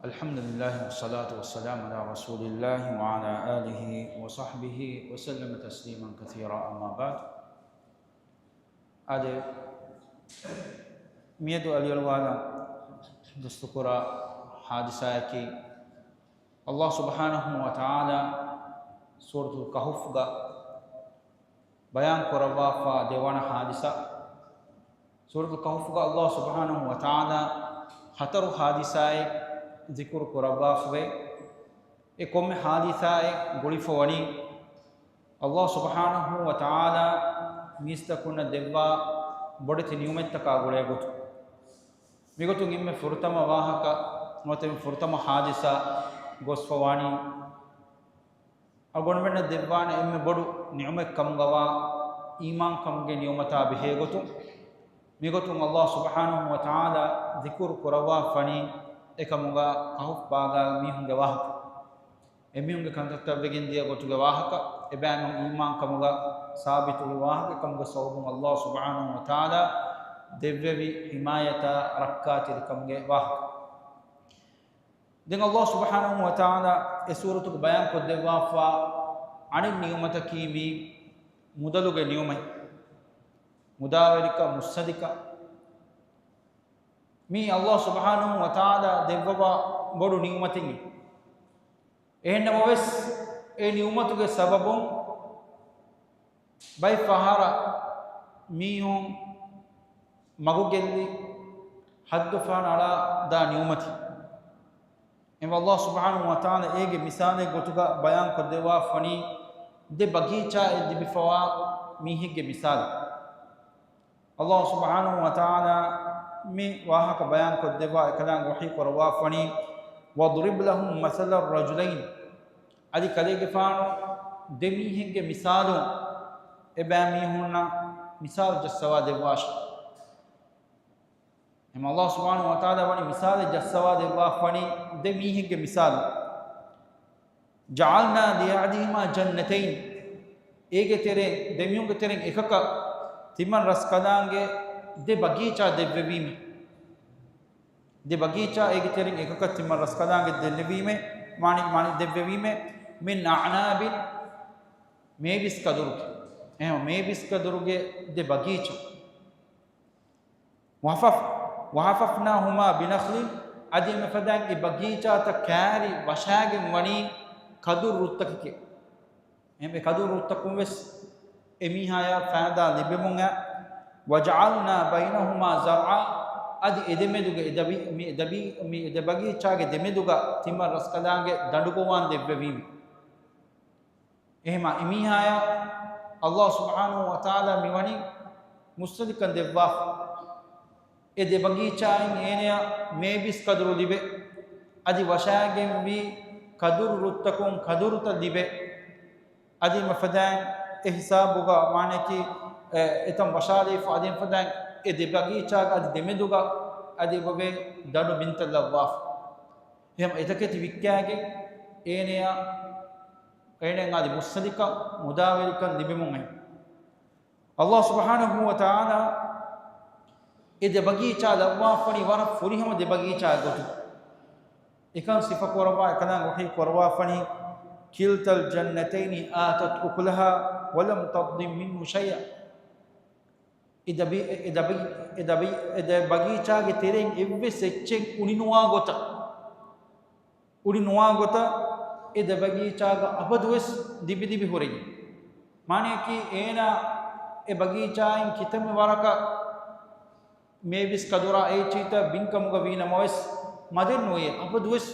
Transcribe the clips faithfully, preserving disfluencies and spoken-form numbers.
الحمد لله والصلاة والسلام على رسول الله وعلى آله وصحبه وسلم تسليما كثيرا، أما بعد. އާދެ، މިއަދު އަލިއަޅުވާލަން ދުސްތުކުރާ ހާދިސާއަކީ، ﷲ ސުބްޙާނަހޫ ވަތަޢާލާ ސޫރަތުލް ކަހުފްގަ ބަޔާން ކުރައްވާފާ ދެވަނަ ހާދިސާ. ސޫރަތުލް ކަހުފްގަ ﷲ ސުބްޙާނަހޫ ވަތަޢާލާ ހަތަރު ހާދިސާއެއް ޒިކުރު ކުރައްވާފަވޭ. އެ ކޮންމެ ހާދިސާއެއް ގުޅިފަ ވަނީ، ﷲ ސުބްޙާނަހޫ ވަތަޢާލާ މީސްތަކުންނަށް ދެއްވާ ބޮޑެތި ނިޢުމަތްތަކާ ގުޅޭ ގޮތުން. މިގޮތުން އެންމެ ފުރަތަމަ ވާހަކަ ނުވަތަ އެންމެ ފުރަތަމަ ހާދިސާ ގޮސްފަ ވާނީ، އަޅުގަނޑުމެންނަށް ދެއްވާނެ އެންމެ ބޮޑު ނިޢުމަތް ކަމުގަވާ އީމާންކަމުގެ ނިޢުމަތާ ބެހޭގޮތުން، މިގޮތުން ﷲ ސުބްޙާނަހޫ ވަތަޢާލާ ޒިކުރު ކުރައްވާފަވަނީ އެކަމުގަ ކަހުފް ބާގާ މީހުންގެ ވާހަކަ. އެމީހުންގެ ކަންތައްތައް ވެގެން ދިޔަ ގޮތުގެ ވާހަކަ، އެބައިމީހުން އީމާންކަމުގަ ސާބިތުވި ވާހަކަ ކަމުގެ ސަބަބުން ﷲ ސުބްޙާނަހޫ ވަތަޢާލާ ދެއްވެވި ޙިމާޔަތާ ރައްކާތެރިކަމުގެ ވާހަކަ. ދެން ﷲ ސުބްޙާނަހޫ ވަތަޢާލާ އެ ސޫރަތުގަ ބަޔާން ކޮށްދެއްވާފާ އަނެއް ނިޢުމަތަކީ މީ މުދަލުގެ ނިޢުމަތް. މުދާވެރިކަން، މުއްސަނދިކަން. މީ ﷲ ސުބްޙާނަހޫ ވަތަޢާލާ ދެއްވަވާ ބޮޑު ނިޢުމަތެއް. އެހެންނަމަވެސް، އެ ނިޢުމަތުގެ ސަބަބުން ބައެއް ފަހަރަށް މީހުން މަގުގެއްލި ހައްދުފަހަނަ އަޅާ ދާ ނިޢުމަތި. އެ ﷲ ސުބްޙާނަހޫ ވަތަޢާލާ އޭގެ މިސާލެއް ގޮތުގަ ބަޔާން ކޮށްދެއްވާފަވަނީ ދެ ބަގީޗާއެއް ލިބިފަވާ މީހެއްގެ މިސާލެއް. ﷲ ސުބްޙާނަހޫ ވަތަޢާލާ މި ވާހަކަ ބަޔާން ކޮށްދެއްވާ އެކަލާނގެ ވަޙީ ކުރައްވާފަވަނީ، وَاضْرِبْ لَهُم مَّثَلَ الرَّجُلَيْنِ. އަދި ކަލޭގެފާނު ދެ މީހެއްގެ މިސާލު އެބައިމީހުންނަށް މިސާލު ޖައްސަވާ ދެއްވާށި. އެހެން ﷲ ސުބްޙާނަހޫ ވަތަޢާލާ ވަނީ މިސާލެއް ޖައްސަވާ ދެއްވާފަވަނީ ދެ މީހެއްގެ މިސާލު. جَعَلْنَا لِأَحَدِهِمَا جَنَّتَيْنِ. އޭގެ ތެރެއިން، ދެމީހުންގެ ތެރެއިން އެކަކަށް ތިމަން ރަސްކަލާނގެ ދެ ބަގީޗާ ދެއްވެވީމެ. ދެ ބަގީޗާ އޭގެ ތެރެއިން އެކަކަށް ތިމަން ރަސްކަލާނގެ ދެއްވެވީމެ، މާނި، މާނި ދެއްވެވީމެ، مِنْ أَعْنَابٍ، މޭބިސް ކަދުރުގެ. އެހެން މޭބިސް ކަދުރުގެ ދެ ބަގީޗާ. وَحَفَفْ، وَحَفَفْنَاهُمَا بِنَخْلٍ، އަދި އެންމެ ފަދައިން އެ ބަގީޗާތައް ކާރި ވަށާގެން ވަނީ ކަދުރު ރުއްތަކެކޭ. އެހެން އެ ކަދުރު ރުއްތަކުން ވެސް އެމީހާޔަށް ފައިދާ ލިބެމުން އައި، وَجَعَلْنَا بَيْنَهُمَا زَرْعًا، އަދި އެ ދެމެދުގަ އެ ދަބި، މި އެ ދަބި، މި އެ ދެ ބަގީޗާގެ ދެމެދުގަ ތިމަން ރަސްކަލާނގެ ދަނޑުގޮވާން ދެއްވެވީމެ. އެހެމާ އެމީހާޔަށް ﷲ ސުބްޙާނަހޫ ވަތަޢާލާ މިވަނީ މުއްސަނދިކަން ދެއްވާފަ. އެ ދެ ބަގީޗާއިން އޭނަޔަށް މޭބިސް ކަދުރު ލިބޭ. އަދި ވަށާގެންވީ ކަދުރު ރުއްތަކުން ކަދުރުތައް ލިބޭ. އަދި އެންމެ ފަދައިން އެ ހިސާބުގަ މާނައަކީ، އެ، އެތަން ވަށާލައިފަ އަދި އެންމެ ފަދައިން އެ ދެ ބަގީޗާގަ އަދި ދެމެދުގަ އަދި އެބަވޭ ދަނޑު ބިންތައް ލައްވާފަ. އެހެމަ އެތަކެތި ވިއްކާގެން އޭނަޔަށް އޭނައަށް އަދި މުއްސަނދިކަން، މުދާވެރިކަން ލިބެމުން އެ. ﷲ ސުބްޙާނަހޫ ވަތަޢާލާ އެ ދެ ބަގީޗާ ލައްވާފަނީ ވަރަށް ފުރިހަމަ ދެ ބަގީޗާ ގޮތުން. އެކަން ސިފަ ކުރައްވާ އެކަލާނގެ ވަޙީ ކުރައްވާފަނީ، كِلْتَا الْجَنَّتَيْنِ آتَتْ أُكُلَهَا وَلَمْ تَظْلِم مِّنْهُ شَيْئًا. އެ ދަބި، އެ ދަބި، އެ ދަބި، އެ ދެ ބަގީޗާގެ ތެރެއިން އެއްވެސް އެއްޗެއް އުނިނުވާ ގޮތަށް، އުނިނުވާ ގޮތަށް އެ ދެ ބަގީޗާގަ އަބަދުވެސް ލިބިލިބި ހުރެއް. މާނައަކީ އޭނާ އެ ބަގީޗާއިން ކިތަންމެ ވަރަކަށް މޭބިސް ކަދުރާ އެއްޗިތައް ބިންކަމުގަ ވީނަމަވެސް މަދެއް ނުވޭ. އަބަދުވެސް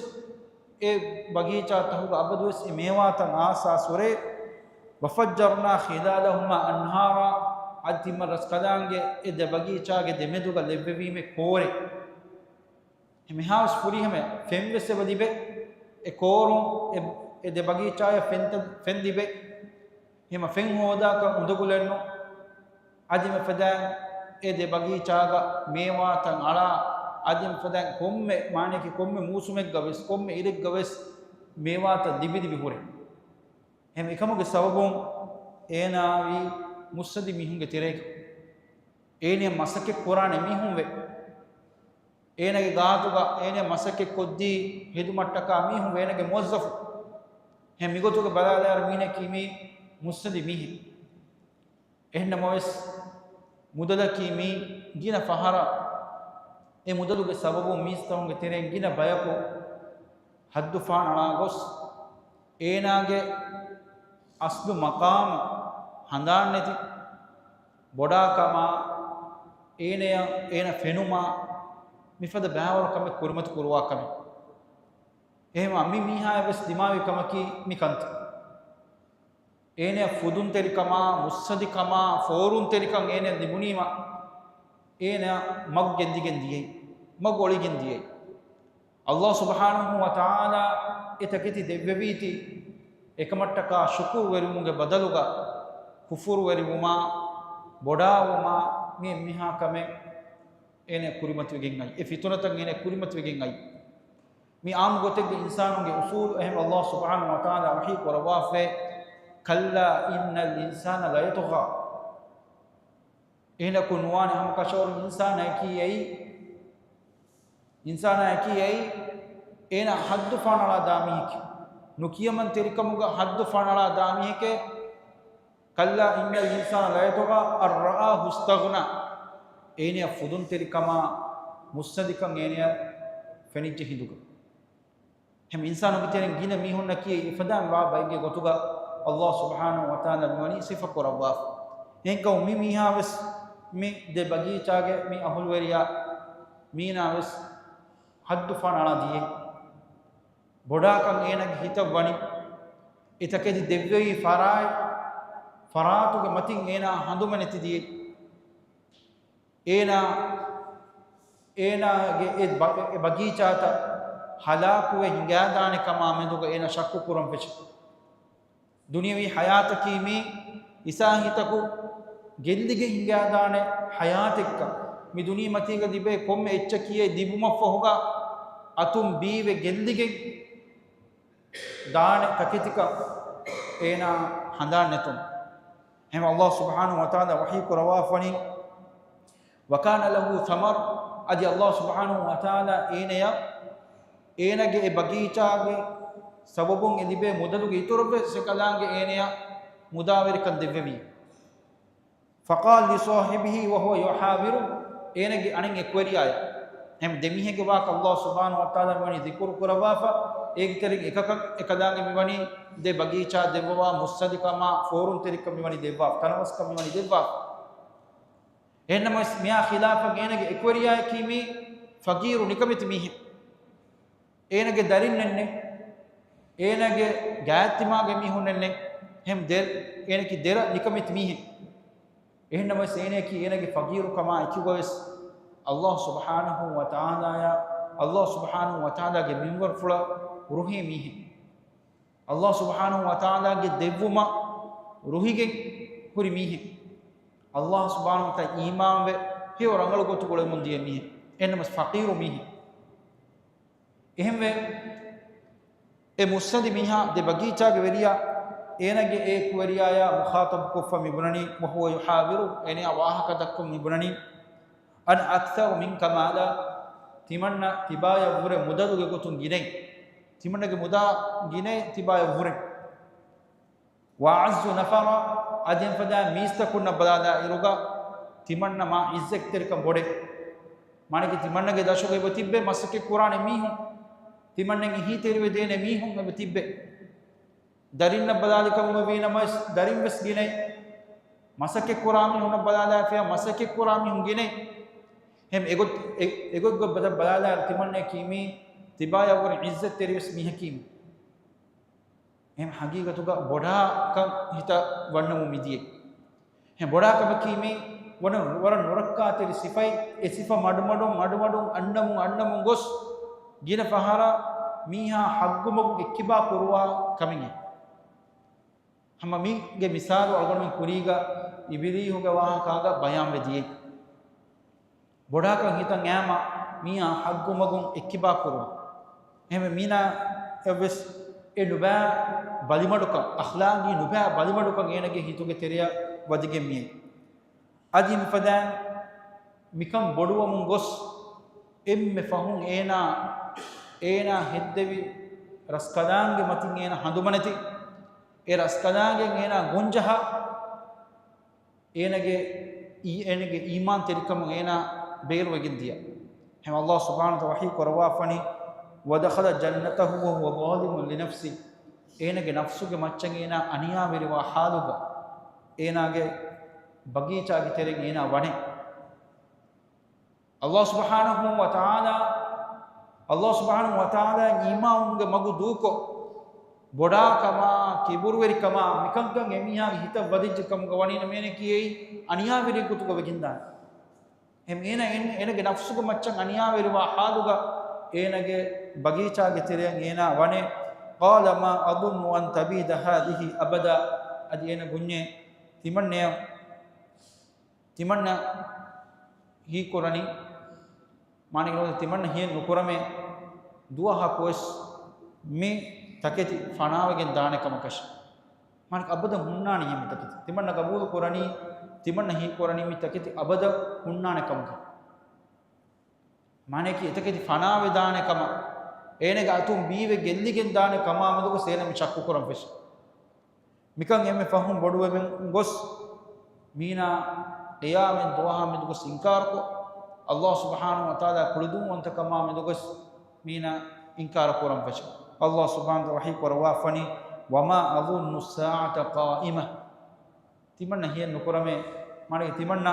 އެ ބަގީޗާތަހުގަ އަބަދުވެސް އެ މޭވާތައް އާސާސް ހުރޭ. وَفَجَّرْنَا خِلَالَهُمَا أَنْهَارًا، އަދި ތިމަން ރަސްކަލާނގެ އެ ދެ ބަގީޗާގެ ދެމެދުގަ ލެއްވެވީމެ ކޯރެއް. އެމެހާވެސް ފުރިހަމަ ފެންވެސް އެބަ ލިބޭ. އެ ކޯރުން އެ، އެ ދެ ބަގީޗާޔަށް ފެންތައް، ފެން ލިބޭ. ހަމަ ފެން ހޯދާކަށް އުނދަގުލެއްނު. އަދި އެންމެ ފަދައިން އެ ދެ ބަގީޗާގަ މޭވާތައް އަޅާ، އަދި އެންމެ ފަދައިން ކޮންމެ މާނައަކީ ކޮންމެ މޫސުމެއްގަ ވެސް، ކޮންމެ އިރެއްގަ ވެސް މޭވާތައް ލިބިލިބި ހުރޭ. އެހެން އެކަމުގެ ސަބަބުން އޭނާވީ މުއްސަނދި މީހުންގެ ތެރޭގަ. އޭނަ މަސައްކަތް ކުރާނެ މީހުން ވޭ. އޭނަގެ ގާތުގަ އޭނަ މަސައްކަތް ކޮށްދީ ހިދުމަތްޓަކާ މީހުން އޭނަގެ މުވައްޒަފު. އެހެން މިގޮތުގަ ބަލާލާއިރު މީނަކީ މީ މުއްސަދި މީހެއް. އެހެންނަމަވެސް، މުދަލަކީ މީ ގިނަ ފަހަރަށް އެ މުދަލުގެ ސަބަބުން މީސްތަކުންގެ ތެރެއިން ގިނަ ބަޔަކު ހައްދު ފާނަޅާ ގޮސް، އޭނާގެ އަސްލު މަޤާމު ހަނދާންނެތި، ބޮޑާކަމާ، އޭނަޔަށް އޭނަ ފެނުމާ، މިފަދަ ބައިވަރު ކަމެއް ކުރިމަތި ކުރުވާ ކަމެއް. އެހެންވީމަ މި މީހާޔަށް ވެސް ދިމާވި ކަމަކީ މި ކަންތައް. އޭނަޔަށް ފުދުންތެރިކަމާ، މުއްސަދިކަމާ، ފޯރުންތެރިކަން އޭނަޔަށް ލިބުނީމަ، އޭނަ މަގު ގެއްލިގެން ދިޔައީ، މަގު އޮޅިގެން ދިޔައީ. އައްލާހު ސުބްޙާނަހު ވަތަޢާލާ އެ ތަކެތި ދެއްވެވީތީ، އެކަމަށްޓަކާ ޝުކުރުވެރިވުމުގެ ބަދަލުގަ ކުފުރުވެރިވުމާ، ބޮޑާވުމާ، މި އެންމެހާ ކަމެއް އޭނަ ކުރިމަތިވެގެން އައި، އެ ފިތުނަތައް އޭނަ ކުރިމަތިވެގެން އައި. މި އާއްމު ގޮތެއްގެ އިންސާނުންގެ އުޞޫލު. އެހެން އައްލާހު ސުބްޙާނަހު ވަތަޢާލާ ވަޙީ ކުރައްވާފައި، كلا إن الإنسان ليطغى. އޭނައަކު ނުވާނެ ހަމަކަށަވަރުން އިންސާނާއަކީ އެއީ، އިންސާނާއަކީ އެއީ، އޭނަ ހައްދު ފާނަޅާ ދާ މީހެކޭ. ނުކިޔަމަންތެރިކަމުގަ ހައްދު ފާނަޅާ ދާ މީހެކޭ. كلا إن الإنسان ليطغى أن رآه استغنى. އޭނަޔަށް ފުދުންތެރިކަމާ، މުއްސަދިކަން އޭނަޔަށް ފެނިއްޖެ ހިނދުގަ. އެހެން އިންސާނުންގެ ތެރެއިން ގިނަ މީހުންނަކީ އެފަދައިން ވާ ބައެއްގެ ގޮތުގަ އައްލާހު ސުބްޙާނަހު ވަތަޢާލާ މިވަނީ ސިފަ ކުރައްވާފަ. އެހެންކަމުން މި މީހާ ވެސް މި ދެ ބަގީޗާގެ މި އަހުލުވެރިޔާ މީނާ ވެސް ހައްދު ފާނަޅާ ދިޔައީ. ބޮޑާކަން އޭނަގެ ހިތަށް ވަނީ. އެ ތަކެތި ދެއްވެވި ފަރާތް، ފަރާތުގެ މަތިން އޭނާ ހަނދުމަ ނެތި ދިޔައީ. އޭނާ، އޭނާގެ އެ ބަ-، އެ ބަގީޗާތައް ހަލާކުވެ ހިނގާދާނެ ކަމާ މެދުގަ އޭނާ ޝައްކު ކުރަން ފެށި. ދުނިޔަވީ ޙަޔާތަކީ މީ އިސާހިތަކު ގެއްލިގެން ހިނގާދާނެ ޙަޔާތެއްކަން. މި ދުނިޔެމަތީގަ ލިބޭ ކޮންމެ އެއްޗަކީ ލިބުމަށްފަހުގަ އަތުން ބީވެ ގެއްލިގެން ދާނެ ތަކެތިކަން އޭނާ ހަނދާން ނެތުން. އެހެން އައްލާހު ސުބްޙާނަހު ވަތަޢާލާ ވަޙީ ކުރައްވާފަނީ، وكان له ثمر، އަދި އައްލާހު ސުބްޙާނަހު ވަތަޢާލާ އޭނަޔަށް، އޭނަގެ އެ ބަގީޗާގެ ސަބަބުން އެ ލިބޭ މުދަލުގެ އިތުރަށްވެސް އެކަލާނގެ އޭނަޔަށް މުދާވެރިކަން ދެއްވެވީ. فقال لصاحبه وهو يحاوره، އޭނަގެ އަނެއް އެކުވެރިޔާޔަށް. އެހެން ދެމީހެއްގެ ވާހަކަ އައްލާހު ސުބްޙާނަހު ވަތަޢާލާ މިވަނީ ޛިކުރު ކުރައްވާފަ، އޭގެ ތެރެއިން އެކަކަށް އެކަލާނގެ މިވަނީ ދެ ބަގީޗާ ދެއްވަވާ، މުއްސަދިކަމާ، ފޯރުންތެރިކަން މިވަނީ ދެއްވާފަ، ތަނަވަސްކަން މިވަނީ ދެއްވާފަ. އެހެންނަމަވެސް މިއާ ޚިލާފަށް އޭނަގެ އެކުވެރިޔާއަކީ މީ ފަގީރު ނިކަމެތި މީހެއް. އޭނަގެ ދަރިންނެއް ނެތް. އޭނަގެ ގާތްތިމާގެ މީހުންނެއް ނެތް. އެހެން ދެ-، އޭނަކީ ދެރަ ނިކަމެތި މީހެއް. އެހެންނަމަވެސް އޭނައަކީ އޭނަގެ ފަގީރުކަމާ އެކުގަވެސް އައްލާހު ސުބްޙާނަހު ވަތަޢާލާޔާ، އައްލާހު ސުބްޙާނަހު ވަތަޢާލާގެ މިންވަރުފުޅަށް ރުހޭ މީހެއް. އައްލާހު ސުބްޙާނަހު ވަތަޢާލާގެ ދެއްވުމަށް ރުހިގެން ހުރި މީހެއް. އައްލާހު ސުބްޙާނަހު ވަތަޢާލާ އީމާންވެ ހެޔޮ ރަނގަޅު ގޮތުގަ އުޅެމުން ދިޔަ މީހެއް. އެހެންނަމަވެސް ފަޤީރު މީހެއް. އެހެންވެ، އެ މުއްސަދި މީހާ ދެ ބަގީޗާގެ ވެރިޔާ އޭނަގެ އެ އެކުވެރިޔާޔާ މުޚާޠަބު ކޮށްފަ މިބުނަނީ، وهو يحاوره، އޭނަޔާ ވާހަކަ ދައްކަމުން މިބުނަނީ، أنا أكثر منك مالا، ތިމަންނަ ތިބާޔަށްވުރެ މުދަލުގެ ގޮތުން ގިނައިން. ތިމަންނަގެ މުދާ ގިނައިން ތިބާޔަށްވުރެ. وأعز نفرا، އަދި އެފަދަ މީސްތަކުންނަށް ބަލާލާއިރުގަ ތިމަންނަ މާ ޢިއްޒަތްތެރިކަން ބޮޑެއް. މާނައަކީ ތިމަންނަގެ ދަށުގަ އެބަ ތިއްބެ މަސައްކަތް ކުރާނެ މީހުން، ތިމަންނައަށް އެހީތެރިވެދޭނެ މީހުން އެބަ ތިއްބެ. ދަރިންނަށް ބަލާލިކަމުގަ ވީނަމަވެސް ދަރިން ވެސް ގިނައިން. މަސައްކަތް ކުރާ މީހުންނަށް ބަލާލާފިޔާ މަސައްކަތް ކުރާ މީހުން ގިނައިން. އެހެން އެގޮތް-، އެ-، އެގޮތްގޮތް ބަލާލާއިރު ތިމަންނައަކީ މީ ތިބާޔަށްވުރެ ޢިއްޒަތްތެރިވެސް މީހަކީ މީ. އެހެން ހަގީގަތުގަ ބޮޑާކަން ހިތަށް ވަންނަމުން މިދިޔައީ. އެހެން ބޮޑާކަމަކީ މީ ވަރަށް، ވަރަށް ނުރައްކާތެރި ސިފައެއް. އެ ސިފަ މަޑުމަޑުން، މަޑުމަޑުން، އަންނަމުން، އަންނަމުން ގޮސް ގިނަ ފަހަރަށް މީހާ ހައްގުމަގުން އެއްކިބާ ކުރުވާ ކަމެއް. ހަމަ މީގެ މިސާލު އަޅުގަނޑުމެން ކުރީގަ އިބިލީހުގެ ވާހަކާގަ ބަޔާންވެ ދިޔައީ. ބޮޑާކަން ހިތަށް އައިމަ މީހާ ހައްގުމަގުން އެއްކިބާ ކުރުވާ. އެހެންވެ މީނާއަށްވެސް އެ ނުބައި ބަލިމަޑުކަން، އަޚްލާގީ ނުބައި ބަލިމަޑުކަން އޭނަގެ ހިތުގެ ތެރެއަށް ވަދެގެން މިއައީ. އަދި މިފަދައިން މިކަން ބޮޑުވަމުން ގޮސް، އެންމެ ފަހުން އޭނާ، އޭނާ ހެއްދެވި ރަސްކަލާނގެ މަތިން އޭނާ ހަނދުމަނެތި، އެ ރަސްކަލާނގެ އޭނާ ގޮންޖަހާ، އޭނަގެ އީ-، އޭނަގެ އީމާންތެރިކަމުން އޭނާ ބޭރުވެގެން ދިޔަ. ހެމަ ﷲ ސުބްޙާނަހޫ ވަތަޢާލާ ވަޙީ ކުރައްވާފަނި، "وَدَخَلَ جَنَّتَهُ وَهُوَ ظَالِمٌ لِنَفْسِهِ." އޭނަގެ ނަފްސުގެ މައްޗަށް އޭނާ އަނިޔާވެރިވާ ޙާލުގަ، އޭނާގެ ބަގީޗާގެ ތެރެއިން އޭނާ ވަނެ. ﷲ ސުބްޙާނަހޫ ވަތަޢާލާ، ﷲ ސުބްޙާނަހޫ ވަތަޢާލާ އީމާނުގެ މަގު ދޫކޮށް، ބޮޑާކަމާ، ކިބުރުވެރިކަމާ، މިކަންކަން އެމީހާގެ ހިތަށް ވަދެއްޖެ ކަމުގަ ވަނީ ނަމޭނެކީ އެއީ އަނިޔާވެރި ގޮތުގަ ވެގެންދާނެ. އެހެން އޭނާ އެން-، އޭނަގެ ނަފްސުގެ މައްޗަށް އަނިޔާވެރިވާ ޙާލުގަ އޭނަގެ ބަގީޗާގެ ތެރެއަށް އޭނާ ވަނެ. قَالَ مَا أَظُنُّ أَن تَبِيدَ هَٰذِهِ أَبَدًا. އަދި އޭނަ ބުންޏޭ، ތިމަންނަޔަށް ތިމަންނަ ހީކުރަނީ، މާނައަކީ ތިމަންނަ ހިޔެއް ނުކުރަމޭ ދުވަހަކުވެސް މި ތަކެތި ފަނާވެގެން ދާނެ ކަމަކަށް. މާނައަކީ އަބަދަށް ހުންނާނީ މި ތަކެތި. ތިމަންނަ ގަބޫލު ކުރަނީ، ތިމަންނަ ހީކުރަނީ މި ތަކެތި އަބަދަށް ހުންނާނެ ކަމަކަށް. މާނައަކީ އެތަކެތި ފަނާވެދާނެ ކަމަށް، އޭނަގެ އަތުން ބީވެ ގެއްލިގެން ދާނެ ކަމާ މެދުގަ އޭނަ މި ޝައްކު ކުރަން ފެށި. މިކަން އެންމެ ފަހުން ބޮޑުވެމެން ގޮސް، މީނާ ޤިޔާމަތް ދުވަހާ މެދުގަ އިންކާރުކޮށް، ﷲ ސުބްޙާނަހޫ ވަތަޢާލާ ކުޅިދުންވަންތަކަމާ މެދުގަސް މީނާ އިންކާރު ކުރަން ފެށި. ﷲ ސުބްޙާނަހޫ ވަތަޢާލާ ވަޙީ ކުރައްވާފަނީ، "وَمَا أَظُنُّ السَّاعَةَ قَائِمَةً." ތިމަންނަ ހިޔެއް ނުކުރަމޭ، މާނައަކީ ތިމަންނަ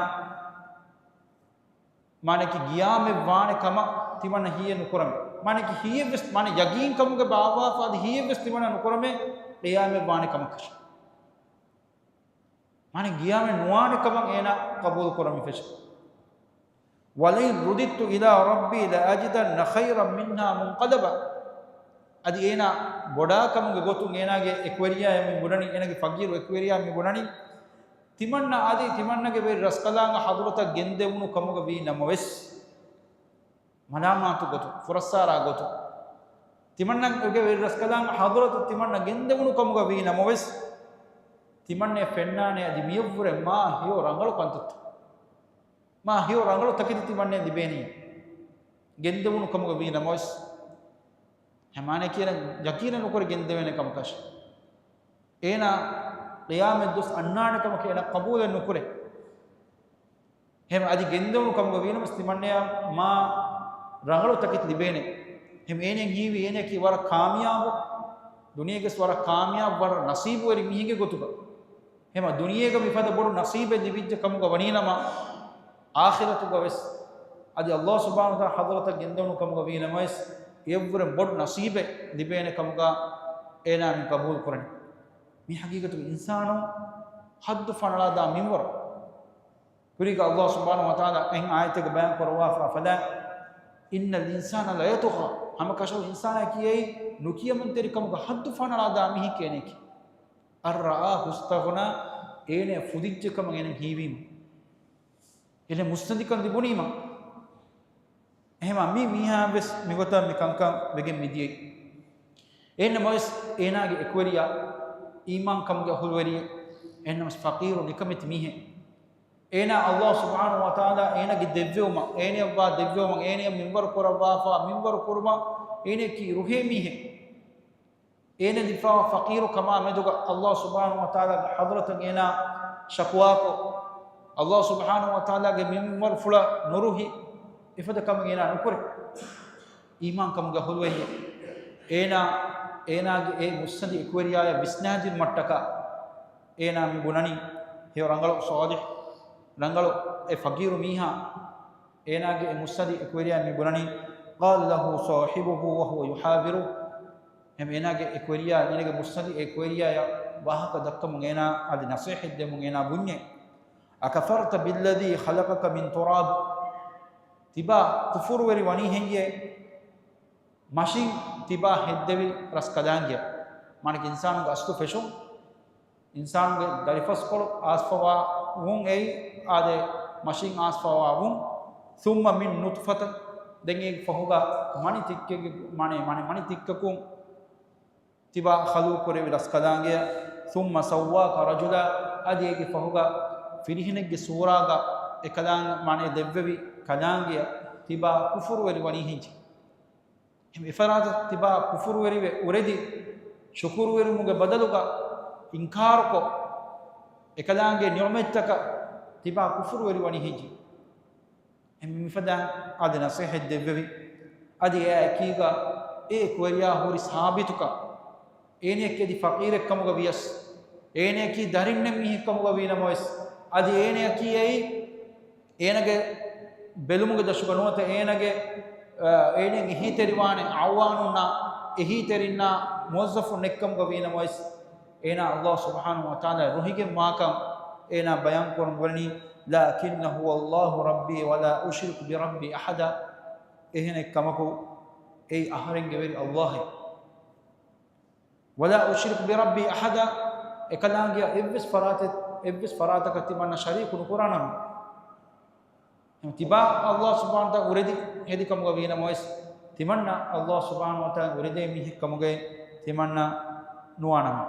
މާނައަކީ ޤިޔާމަތް ވާނެ ކަމަށް ތިމަންނަ ހިޔެއް ނުކުރަމޭ. މާނައަކީ ހިޔެއްވެސް، މާނަ ޔަޤީންކަމުގެ ބާއްވާފަ އަދި ހިޔެއްވެސް ތިމަންނަ ނުކުރަމޭ ޤިޔާމަތް ވާނެ ކަމަކަށް. މާނަ ޤިޔާމަތް ނުވާނެ ކަމަށް އޭނާ ޤަބޫލު ކުރަން މި ފެށި. "وَلَئِن رُّدِدتُّ إِلَىٰ رَبِّي لَأَجِدَنَّ خَيْرًا مِّنْهَا مُنْقَلَبًا." އަދި އޭނާ ބޮޑާކަމުގެ ގޮތުން އޭނާގެ އެކުވެރިޔާޔަށް މި ބުނަނީ، އޭނާގެ ފަޤީރު އެކުވެރިޔާ މި ބުނަނީ، ތިމަންނަ އަދި ތިމަންނަގެ ވެރި ރަސްކަލާނގެ ޙަޟްރަތަށް ގެންދެވުނު ކަމުގަ ވީ ނަމަވެސް، މަލާމާތު ގޮތުން، ފުރައްސާރާ ގޮތުން، ތިމަންނަގެ ވެރި ރަސްކަލާނގެ ޙަޟްރަތަށް ތިމަންނަ ގެންދެވުނު ކަމުގަ ވީ ނަމަވެސް، ތިމަންނަޔަށް ފެންނާނެ އަދި މިޔަށްވުރެ މާ ހެޔޮ ރަނގަޅު ކަންތައްތައް، މާ ހެޔޮ ރަނގަޅު ތަކެތި ތިމަންނަޔަށް ލިބޭނީ. ގެންދެވުނު ކަމުގަ ވީ ނަމަވެސް، މާނައަކީ އޭނަ ޔަޤީނެއް ނުކުރެ ގެންދެވޭނެ ކަމަކަށް. އޭނާ ޤިޔާމަތް ދުވަސް އަންނާނެ ކަމަކަށް އޭނާ ޤަބޫލެއް ނުކުރޭ. ހެމަ އަދި ގެންދެވުނު ކަމުގަ ވީނަމަސް ތިމަންނަޔަށް މާ ރަނގަޅު ތަކެތި ލިބޭނެ. ހެމަ އޭނައަށް ހީވީ އޭނައަކީ ވަރަށް ކާމިޔާބު، ދުނިޔޭގަސް ވަރަށް ކާމިޔާބު، ވަރަށް ނަސީބުވެރި މީހެއްގެ ގޮތުގަ. ހެމަ ދުނިޔޭގަ މިފަދަ ބޮޑު ނަސީބެއް ލިބިއްޖެ ކަމުގަ ވަނީނަމަ، އާޚިރަތުގަ ވެސް އަދި ﷲ ސުބްޙާނަހޫ ވަތަޢާލާ ޙަޟްރަތަށް ގެންދެވުނު ކަމުގަ ވީ ނަމަވެސް، އެއަށްވުރެ ބޮޑު ނަސީބެއް ލިބޭނެ ކަމުގަ އޭނާ މި ޤަބޫލު ކުރަނީ. މި ޙަޤީޤަތުގަ އިންސާނު ޙައްދު ފަނަޅާދާ މިންވަރު. ކުރީގަ ﷲ ސުބްޙާނަހޫ ވަތަޢާލާ އެހެން އާޔަތެއްގަ ބަޔާން ކުރައްވާފަ، "فَلَا إِنَّ الْإِنسَانَ لَيَطْغَىٰ." ހަމަކަށަވަރު އިންސާނާއަކީ އެއީ ނުކިޔަމަންތެރިކަމުގަ ޙައްދު ފަނަޅާދާ މީހެކޭ އޭނައަކީ. "أَن رَّآهُ اسْتَغْنَىٰ." އޭނަ ފުދިއްޖެ ކަމަށް އޭނަ ހީވީމަ. އޭނަ މުއްސަނދިކަން ލިބުނީމަ. އެހެމަ މި މީހާ ވެސް މިގޮތަށް މި ކަންކަން ވެގެން މިދިޔައީ. އެހެންނަމަވެސް އޭނާގެ އެކުވެރިޔާ އީމާންކަމުގެ އަހުލުވެރިއެއް، އެހެންނަމަވެސް ފަޤީރު ނިކަމެތި މީހެއް. އޭނާ ﷲ ސުބްޙާނަހޫ ވަތަޢާލާ އޭނާގެ ދެއްވެވުމަށް، އޭނަޔަށްވާ ދެއްވެވުމަށް، އޭނަޔަށް މިންވަރު ކުރައްވާފަ، މިންވަރު ކުރުމަށް އޭނައަކީ ރުހޭ މީހެއް. އޭނަ ލިބިފައިވާ ފަޤީރު ކަމާ މެދުގަ ﷲ ސުބްޙާނަހޫ ވަތަޢާލާގެ ޙަޟްރަތަށް އޭނާ ޝަކުވާކޮށް، ﷲ ސުބްޙާނަހޫ ވަތަޢާލާގެ މިންވަރުފުޅަށް ނުރުހި އެފަދަ ކަމެއް އޭނާ ނުކުރޭ. އީމާންކަމުގެ އަހުލުވެރިއެއް. އޭނާ، އޭނާގެ އެ މުއްސަނދި އެކުވެރިޔާޔަށް ވިސްނާދިނުމަށްޓަކާ އޭނާ މި ބުނަނީ، ހެޔޮ ރަނގަޅު ޞާލިޙު، ރަނގަޅު އެ ފަޤީރު މީހާ، އޭނާގެ އެ މުއްސަނދި އެކުވެރިޔާ މި ބުނަނީ، قَالَ لَهُ صَاحِبُهُ وَهُوَ يُحَاوِرُهُ. ހަމަ އޭނާގެ އެކުވެރިޔާ، އޭނާގެ މުއްސަނދި އެކުވެރިޔާޔަށް ވާހަކަ ދައްކަމުން އޭނާ އަދި ނަޞޭޙަތް ދެމުން އޭނާ ބުންޏޭ، أَكَفَرْتَ بِالَّذِي خَلَقَكَ مِنْ تُرَابٍ. ތިބާ ކުފުރުވެރި ވަނީ ހެއްޔޭ؟ މަށިން ތިބާ ހެއްދެވި ރަސްކަލާނގެއަށް. މާނައަކީ އިންސާނުގެ އަސްލު ފެށުން، އިންސާނުގެ ދަރިފަސްކޮޅު އާސްފަވާ ވުން އެއީ އާދެ މަށިން އާސްފަވާ ވުން. ثُمَّ مِنْ نُطْفَةٍ، ދެން އޭގެ ފަހުގަ މަނި ތިއްކެއްގެ، މަނި، މަނި، މަނި ތިއްކަކުން ތިބާ ޚަލްޤު ކުރެވި ރަސްކަލާނގެއަށް، ثُمَّ سَوَّاكَ رَجُلًا، އަދި އޭގެ ފަހުގަ ފިރިހެނެއްގެ ސޫރާގަ އެކަލާނގެ މާނަ ދެއްވެވި ކަލާނގެއަށް، ތިބާ ކުފުރުވެރިވަނީ ހިންޖި. އެހެން އެފަރާތަށް ތިބާ ކުފުރުވެރިވެ އުރެދި، ޝުކުރުވެރިވުމުގެ ބަދަލުގަ އިންކާރުކޮށް، އެކަލާނގެ ނިޢުމަތްތަކަށް ތިބާ ކުފުރުވެރިވަނީ ހިންޖި. އެހެން މިފަދައިން އާދެ ނަސޭހަތް ދެއްވެވި. އަދި އެއާ އެކީގަ އެ އެކުވެރިޔާ ހުރި ސާބިތުކަން، އޭނަޔަކީ އަދި ފަޤީރެއްކަމުގަ ވިޔަސް، އޭނަޔަކީ ދަރިންނެއް މީހެއްކަމުގަ ވީނަމަވެސް، އަދި އޭނަޔަކީ އެއީ އޭނަގެ ބެލުމުގެ ދަށުގަ ނުވަތަ އޭނަގެ، އަ، އޭނައަށް އެހީތެރިވާނެ އަޢުވާނުންނާ، އެހީތެރިންނާ، މުވައްޒަފުން ނެއްކަމުގަ ވީނަމަވެސް، އޭނާ ﷲ ސުބްޙާނަހޫ ވަތަޢާލާ ރުހިގެންވާކަން އޭނާ ބަޔާންކުރަން ބުނަނީ، لكنه هو الله ربي ولا أشرك بربي أحدا. އެހެނެއްކަމަކު، އެއީ އަހަރެންގެ ވެރި ﷲ އޭ. ولا أشرك بربي أحدا، އެކަލާނގެއަށް އެއްވެސް ފަރާތެއް، އެއްވެސް ފަރާތަކަށް ތިމަންނަ ޝަރީކު ނުކުރާނަމަ. ތިބާ ﷲ ސުބްޙާނަހޫ ވަތަޢާލާ އުރެދި ހެދި ކަމުގަ ވީނަމަވެސް، ތިމަންނަ ﷲ ސުބްޙާނަހޫ ވަތަޢާލާ އުރެދޭ މީހެއް ކަމުގައި ތިމަންނަ ނުވާނަމަ.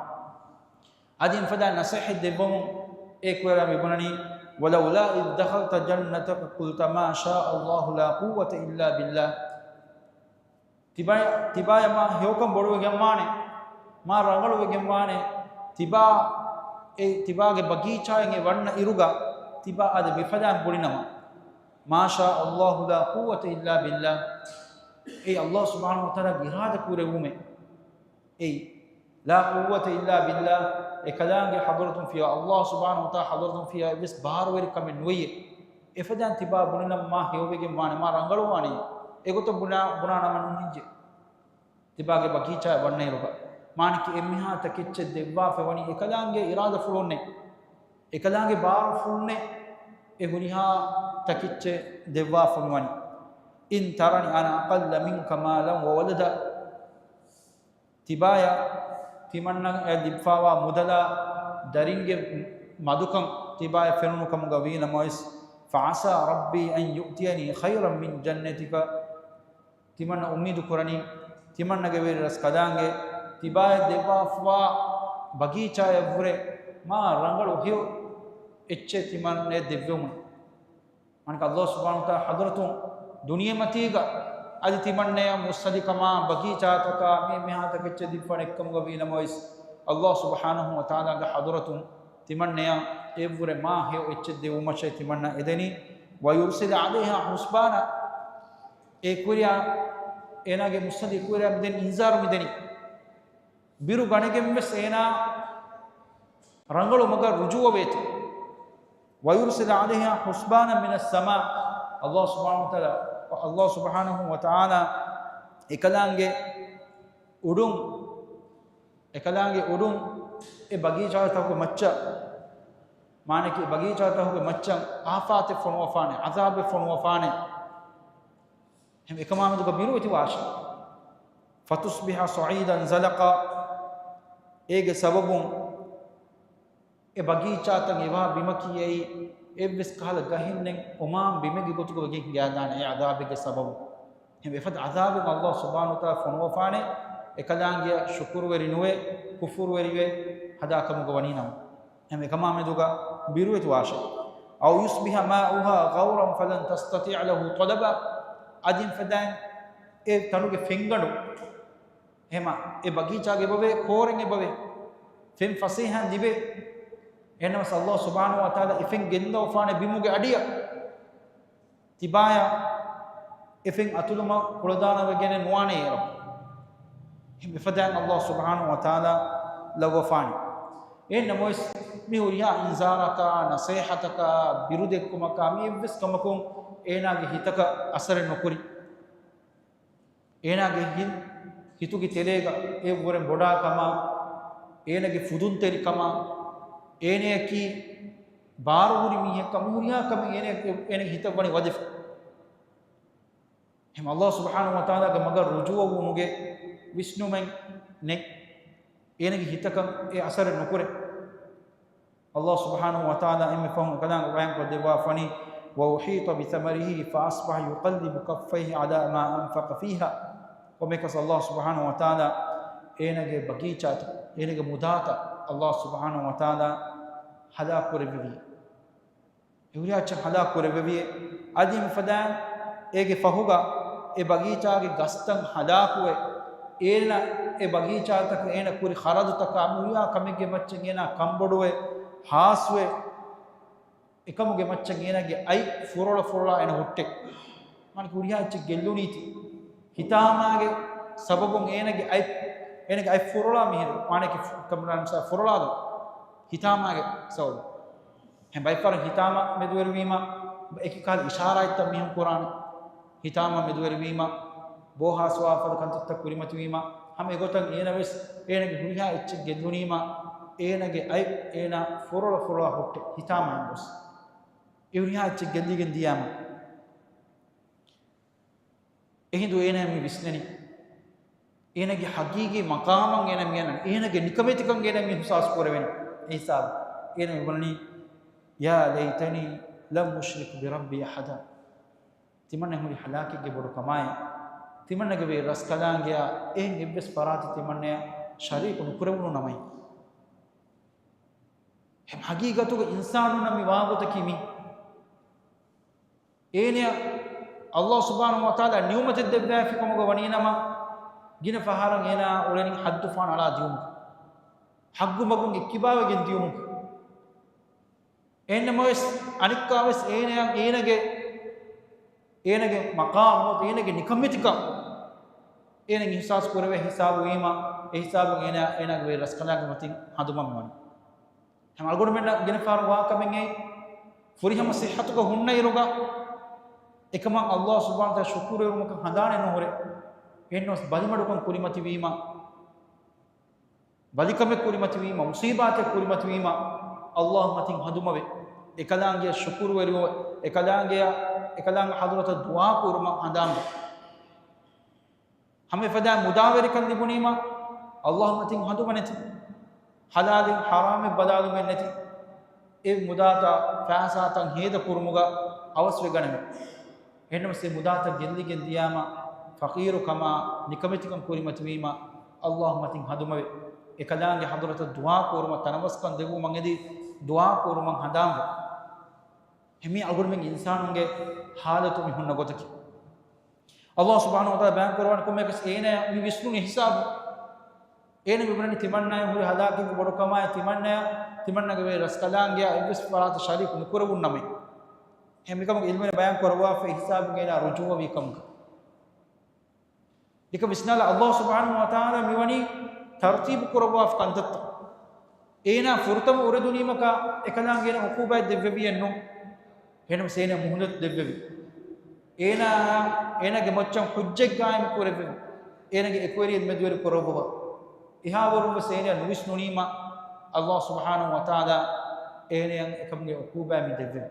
އަދި އެފަދަ ނަސޭހަތް ދެއްވަމުން އެ ކުރާ މި ބުނަނީ، ولولا إذ دخلت جنتك قلت ما شاء الله لا قوة إلا بالله. ތިބާޔަށް، ތިބާޔަށް މާ ހެޔޮކަން ބޮޑުވެގެންވާނެ، މާ ރަނގަޅުވެގެންވާނެ، ތިބާ، އެ، ތިބާގެ ބަގީޗާއިން އެ ވަންނަ އިރުގަ ތިބާ އާދެ މިފަދައިން ބުނިނަމަ، ما شاء الله لا قوة إلا بالله، އެއީ ﷲ ސުބްޙާނަހޫ ވަތަޢާލާގެ އިރާދަ ކުރެއްވުމެއް. އެއީ، لا قوة إلا بالله، އެކަލާނގެ ޙަޟްރަތުން ފިޔަވާ، ﷲ ސުބްޙާނަހޫ ވަތަޢާލާ ޙަޟްރަތުން ފިޔަވާ އެއްވެސް ބާރުވެރިކަމެއް ނުވެޔޭ. އެފަދައިން ތިބާ ބުނިނަމަ މާ ހެޔޮވެގެން ވާނެ، މާ ރަނގަޅުވާނެ. އެގޮތަށް ބުނާ، ބުނާނަމަ ނުހިންޖޭ. ތިބާގެ ބަގީޗާއަށް ވަންނައިރުގަ މާނައަކީ އެންމެހާ ތަކެއްޗެއް ދެއްވާފައި ވަނީ އެކަލާނގެ އިރާދަފުޅުންނޭ، އެކަލާނގެ ބާރުފުޅުންނޭ، އެ ހުރިހާ ތަކެއްޗެއް ދެއްވާފައިވަނީ. إن ترني أنا أقل منك مالا وولدا. ތިބާޔަށް ތިމަންނައަށް ލިބިފައިވާ މުދަލާ ދަރިންގެ މަދުކަން ތިބާޔަށް ފެނުނު ކަމުގަ ވީނަމަވެސް، فعسى ربي أن يؤتيني خيرا من جنتك. ތިމަންނަ އުއްމީދު ކުރަނީ، ތިމަންނަގެ ވެރިރަސްކަލާނގެ ތިބާޔަށް ދެއްވާފައިވާ ބަގީޗާއަށްވުރެ މާ ރަނގަޅު ހެޔޮ އެއްޗެއް ތިމަންނަޔަށް ދެއްވެވުމުން. މާނައަކީ ﷲ ސުބްޙާނަހޫ ވަތަޢާލާ ޙަޟްރަތުން ދުނިޔެމަތީގަ އަދި ތިމަންނަޔަށް މުއްސަނދިކަމާ ބަގީޗާތަކާ މި މިހާ ތަކެއްޗެއް ދެއްވާނެ އެއްކަމުގަ ވީނަމަވެސް، ﷲ ސުބްޙާނަހޫ ވަތަޢާލާގެ ޙަޟްރަތުން ތިމަންނަޔަށް އެއަށްވުރެ މާ ހެޔޮ އެއްޗެއް ދެއްވުމަށޭ ތިމަންނަ އެދެނީ. ويرسل عليها حسبانا، އެ ކުރިޔާ، އޭނާގެ މުއްސަނދި ކުރިޔާ މިދެން އިންޒާރު މިދެނީ. ބިރު ގަނެގެން ވެސް އޭނާ ރަނގަޅު މަގަށް ރުޖޫވަވޭތޯ. ويرسل عليها حسبانا من السماء، ﷲ ސުބްޙާނަހޫ ވަތަޢާލާ، ﷲ ސުބްޙާނަހޫ ވަތަޢާލާ އެކަލާނގެ އުޑުން، އެކަލާނގެ އުޑުން އެ ބަގީޗާތަކުގެ މައްޗަށް، މާނައަކީ ބަގީޗާތަކުގެ މައްޗަށް އާފާތެއް ފޮނުވަފާނެ، ޢަޛާބެއް ފޮނުވަފާނެ. އެހެން އެކަމާމެދުގަ ބިރުވެތިވާށޭ. فتصبح صعيدا زلقا، އޭގެ ސަބަބުން އެ ބަގީޗާތައް އެވާ ބިމަކީ އެއީ އެއްވެސް ކަހަލަ ގަހެއް ނެތް އޮމާން ބިމެއްގެ ގޮތުގަ ވެގެން ހިނގައިދާނެ އެ ޢަޛާބެއްގެ ސަބަބުން. އެހެން އެފަދަ ޢަޛާބެއް ﷲ ސުބްޙާނަހޫ ވަތަޢާލާ ފޮނުވަފާނެ، އެކަލާނގެއަށް ޝުކުރުވެރި ނުވެ، ކުފުރުވެރިވެ ހަދާ ކަމުގަ ވަނީ ނަމަ. އެހެން އެކަމާމެދުގަ ބިރުވެތިވާށޭ. أو يصبح ماؤها غورا فلن تستطيع له طلبا. އަދި އެފަދައިން އެ ތަނުގެ ފެންގަނޑު، އެހެމަ އެ ބަގީޗާގެ އެބަވޭ، ކޯރެން އެބަވޭ، ފެން ފަސޭހައިން ލިބޭ. އެހެންނަމަވެސް ﷲ ސުބްޙާނަހޫ ވަތަޢާލާ އެ ފެން ގެންދަވަފާނެ ބިމުގެ އަޑިއަށް. ތިބާޔަށް އެ ފެން އަތުލުމަށް ކުޅަދާނަވެގެނެއް ނުވާނެ އޭރު. އެފަދައިން ﷲ ސުބްޙާނަހޫ ވަތަޢާލާ ލައްވަފާނެ. އެހެންނަމަވެސް، މި ހުރިހާ އިންޒާރަކާ، ނަސޭހަތަކާ، ބިރުދެއްކުމަކާ، މި އެއްވެސް ކަމަކުން އޭނާގެ ހިތަކަށް އަސަރެއް ނުކުރި. އޭނާގެ ހި-، ހިތުގެ ތެރޭގަ އެއަށްވުރެ ބޮޑާ ކަމާ، އޭނާގެ ފުދުންތެރިކަމާ، އޭނައަކީ ބާރުހުރި މީހެއްކަމަށް ހުރިހާ ކަމެއް އޭނަ-، އޭނަގެ ހިތަށް ވަނީ ވަދެފަ. އެހެން ﷲ ސުބްޙާނަހޫ ވަތަޢާލާގެ މަގަށް ރުޖޫޢަވުމުގެ ވިސްނުމެއް ނެތް. އޭނަގެ ހިތަކަށް އެ އަސަރެއް ނުކުރޭ. ﷲ ސުބްޙާނަހޫ ވަތަޢާލާ އެންމެ ފަހުން އެކަލާނގެ ބަޔާންކޮށްދެއްވާފަނީ، وأحيط بثمره فأصبح يقلب كفيه على ما أنفق فيها. ކޮންމެއަކަސް ﷲ ސުބްޙާނަހޫ ވަތަޢާލާ އޭނަގެ ބަގީޗާތައް، އޭނަގެ މުދާތައް ﷲ ސުބްޙާނަހޫ ވަތަޢާލާ ހަލާކު ކުރެއްވެވި. އެ ހުރިހާ އެއްޗެއް ހަލާކު ކުރެއްވެވި. އަދި އެފަދައިން އޭގެ ފަހުގަ އެ ބަގީޗާގެ ގަސްތައް ހަލާކުވެ، އޭނަ އެ ބަގީޗާތަކަށް އޭނަ ކުރި ޚަރަދުތަކާ މިހުރިހާ ކަމެއްގެ މައްޗަށް އޭނާ ކަންބޮޑުވެ، ހާސްވެ، އެކަމުގެ މައްޗަށް އޭނާގެ އަތް ފުރޮޅަ ފުރޮޅާ އޭނަ ހުއްޓެ. މާނައަކީ ހުރިހާ އެއްޗެއް ގެއްލުނީތީ. ހިތާމާގެ ސަބަބުން އޭނާގެ އަތް، އޭނާގެ އަތް ފުރޮޅާ މިހިރު. މާނައަކީ ފު-، ކަމަނާ މިސާ ފުރޮޅާލު. ހިތާމާގެ ސަބަބުން. އެހެން ބައެއް ފަހަރު ހިތާމަ މެދުވެރިވީމަ، އެކި ކަހަލަ އިޝާރާތްތައް މީހުން ކުރާނެ. ހިތާމަ މެދުވެރިވީމަ، ބޯ ހާސްވާ ފަދަ ކަންތައްތައް ކުރިމަތިވީމަ، ހަމަ އެގޮތަށް އޭނަ ވެސް އޭނާގެ ހުރިހާ އެއްޗެއް ގެއްލުނީމަ، އޭނާގެ އަތް އޭނާ ފުރޮޅަ ފުރޮޅާ ހުއްޓެ ހިތާމައިން ގޮސް. އެ ހުރިހާ އެއްޗެއް ގެއްލިގެން ދިޔާމަ. އެހިނދު އޭނާ މި ވިސްނެނީ. އޭނާގެ ހަގީގީ މަޤާމަށް އޭނާ މިއަންނަނީ. އޭނާގެ ނިކަމެތިކަން އޭނާ މި އިޙްސާސް ކުރެވެނީ. އެ ހިސާބު. އޭނާ މި ބުނަނީ، "يا ليتني لم أشرك بربي أحدا." ތިމަންނަ ހުރި ހަލާކެއްގެ ބޮޑު ކަމާއި، ތިމަންނަގެ ވެރި ރަސްކަލާނގެއާ އެހެން އެއްވެސް ފަރާތެއް ތިމަންނަޔަށް ޝަރީކު ނުކުރެވުނު ނަމައި. ހެމް ހަގީގަތުގަ އިންސާނުންނަށް މި ވާގޮތަކީ މީ. އޭނަޔަށް ﷲ ސުބްޙާނަހޫ ވަތަޢާލާ ނިޢުމަތެއް ދެއްވާފި ކަމުގަ ވަނީނަމަ، ގިނަ ފަހަރަށް އޭނާ އުޅެނީ ޙައްދުފާނަށް އަޅާ ދިޔުމުގަ، ޙައްޤު މަގުން އެއްކިބާވެގެން ދިޔުމުގަ. އެހެންނަމަވެސް، އަނެއްކާވެސް އޭނަޔަށް އޭނަގެ، އޭނަގެ މަޤާމު ނުވަތަ އޭނަގެ ނިކަންމެތިކަން އޭނަ އިޙްސާސް ކުރެވޭ ހިސާބު ވީމަ، އެ ހިސާބުން އޭނަ، އޭނާގެ ވެރި ރަސްކަލާނގެ މަތިން ހަނދުމަން ވަނީ. ހަމަ އަޅުގަނޑުމެންނަށް ގިނަ ފަހަރު ވާ ކަމެއް އެއީ، ފުރިހަމަ ޞިއްޙަތުގަ ހުންނައިރުގަ އެކަމަށް ﷲ ސުބްޙާނަހޫ ވަތަޢާލާ ޝުކުރުވެރިވުމަކަށް ހަނދާނެއް ނުހުރޭ. އެހެންނަމަވެސް ބަލިމަޑުކަން ކުރިމަތިވީމަ، ބަލިކަމެއް ކުރިމަތިވީމަ، މުޞީބާތެއް ކުރިމަތިވީމަ، ﷲ މަތިން ހަނދުމަވެ، އެކަލާނގެއަށް ޝުކުރުވެރިވެ، އެކަލާނގެއަށް، އެކަލާނގެ ޙަޟްރަތަށް ދުޢާ ކުރުމަށް ހަނދާންވެ. ހަމަ އެފަދަ މުދާވެރިކަން ލިބުނީމަ، ﷲ މަތިން ހަނދުމަނެތި، ޙަލާލެއް ޙަރާމެއް ބަލާލުމެއް ނެތި، އެ މުދާތައް ފައިސާތައް ހޭދަ ކުރުމުގަ އަވަސްވެގަނެވެ. އެހެންނަމަވެސް އެ މުދާތައް ގެއްލިގެން ދިޔާމަ، ފަޤީރުކަމާ ނިކަމެތިކަން ކުރިމަތިވީމަ، ﷲ މަތިން ހަނދުމަވެ، އެކަލާނގެ ޙަޟްރަތަށް ދުޢާ ކުރުމަށް، ތަނަވަސްކަން ދެއްވުމަށް އެދި ދުޢާ ކުރުމަށް ހަނދާންވެ. އެހެންމީ އަޅުގަނޑުމެން އިންސާނުންގެ ޙާލަތު މި ހުންނަ ގޮތަކީ. ﷲ ސުބްޙާނަހޫ ވަތަޢާލާ ބަޔާން ކުރައްވާނެ ކޮންމެއަކަސް އޭނަޔަށް މި ވިސްނުނު ހިސާބު. އޭނަ މި ބުނަނީ ތިމަންނަޔަށް ހުރި ހަލާކެއްގެ ބޮޑުކަމާއި، ތިމަންނަޔަށް، ތިމަންނަގެ ވެރި ރަސްކަލާނގެއާ އެއްވެސް ފަރާތަށް ޝަރީކު ނުކުރެވުން ނަމަ. އެހެން މިކަމުގެ ޢިލްމުވެރިން ބަޔާން ކުރައްވާފަ އެ ހިސާބުން އޭނާ ރުޖޫޢަވީ ކަމުގަ. ދެކެ ވިސްނާލާ، ﷲ ސުބްޙާނަހޫ ވަތަޢާލާ މިވަނީ ތަރުތީބު ކުރައްވާފަ ކަންތައްތައް. އޭނާ ފުރަތަމަ އުރެދުނީމަކާ އެކަލާނގެ އޭނަ ޢުޤޫބާތް ދެއްވެވިއެއްނު. އެހެނަސް އޭނަ މުހުލަތު ދެއްވެވި. އޭނާ، އޭނާގެ މައްޗަށް ޙުއްޖަތް ޤާއިމު ކުރެއްވެވި. އޭނާގެ އެކުވެރިޔަން މެދުވެރި ކުރައްވަވާ. އެހާވަރުން ވެސް އޭނަ ނުވިސްނުނީމަ، ﷲ ސުބްޙާނަހޫ ވަތަޢާލާ އޭނަޔަށް އެކަމުގެ ޢުޤޫބާތް މި ދެއްވެވި.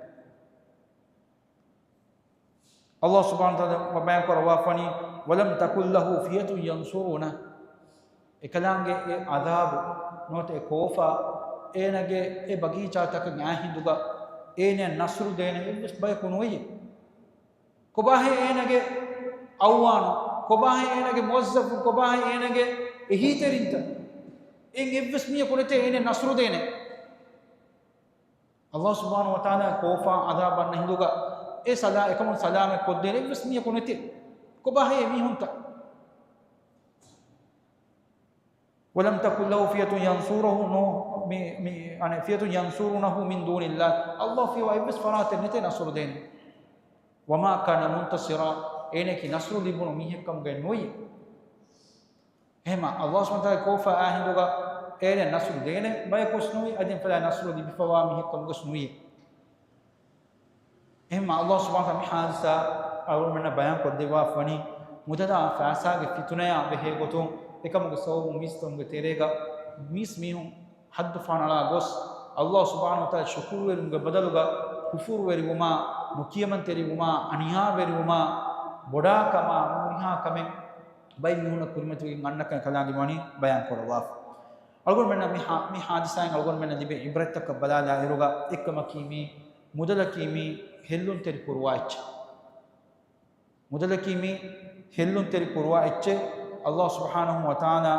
ﷲ ސުބްޙާނަހޫ ވަތަޢާލާ ބަޔާން ކުރައްވާފަނީ، "ولم تكن له فئة ينصرونه." އެކަލާނގެ އެ ޢަޛާބު ނުވަތަ އެ ކޯފާ އޭނަގެ އެ ބަގީޗާތަކަށް އާ ހިނދުގަ އޭނަޔަށް ނަޞްރު ދޭނެ އެއްވެސް ބަޔަކު ނުވެއްޔެ. ކޮބާހޭ އޭނަގެ އަޢުވާނު؟ ކޮބާހޭ އޭނަގެ މުވައްޒަފުން؟ ކޮބާހޭ އޭނަގެ އެހީތެރިންތައް؟ އެއް އެއްވެސް މީހަކު ނެތޭ އޭނަޔަށް ނަޞްރު ދޭނެ. ﷲ ސުބްޙާނަހޫ ވަތަޢާލާ ކޯފާ ޢަޛާބު އަންނަ ހިނދުގަ އެ ސަލާ-، އެކަމުން ސަލާމަތް ކޮށްދޭނެ އެއްވެސް މީހަކު ނެތޭ. ކޮބާހޭ އެ މީހުންތައް؟ "ولم تكن له فئة ينصرونه" މި، މި، އަނެއް، "فئة ينصرونه من دون الله." ﷲ ފިޔަވާ އެއްވެސް ފަރާތެއް ނެތޭ ނަޞްރު ދޭނެ. "وما كان منتصرا." އޭނައަކީ ނަޞްރު ލިބުނު މީހެއްކަމުގައި ނުވެއްޔެ. އެހެމަ، ﷲ ސުބްޙާނަހޫ ވަތަޢާލާ ކޯފާ އާ ހިނދުގަ އޭނަ ނަޞްރު ދޭނެ ބަޔަކުވެސް ނުވި، އަދި އެފަދަ ނަޞްރު ލިބިފަވާ މީހެއްކަމުގަސް ނުވި. އެހެމަ، ﷲ ސުބްޙާނަހޫ ވަތަޢާލާ މި ޙާދިސާ އަޅުގަނޑުމެންނަށް ބަޔާން ކޮށްދެއްވާފަވަނީ، މުދަލާ ފައިސާގެ ފިތުނަޔާ ބެހޭ ގޮތުން، އެކަމުގެ ސަބަބުން މީސްތަކުންގެ ތެރޭގަ މީސް މީހުން ޙައްދު ފާނަޅާ ގޮސް، ﷲ ސުބްޙާނަހޫ ވަތަޢާލާ ޝުކުރުވެރިވުމުގެ ބަދަލުގަ ކުފުރުވެރިވުމާ، ނުކިޔަމަންތެރިވުމާ، އަނިޔާވެރިވުމާ، ބޮޑާކަމާ، ހުރިހާ ކަމެއް ބައެއް މީހުންނަށް ކުރިމަތިވެގެން އަންނަ ކަން ކަލާނގެ ވަނީ ބަޔާން ކުރައްވާފަ. އަޅުގަނޑުމެންނަށް މި ހާ-، މި ހާދިސާއިން އަޅުގަނޑުމެންނަށް ލިބޭ ޢިބްރަތްތަކަށް ބަލާލާ އިރުގަ އެއްކަމަކީ މީ މުދަލަކީ މީ ހެއްލުންތެރި ކުރުވާ އެއްޗެއް. މުދަލަކީ މީ ހެއްލުންތެރި ކުރުވާ އެއްޗެއް. ﷲ ސުބްޙާނަހޫ ވަތަޢާލާ،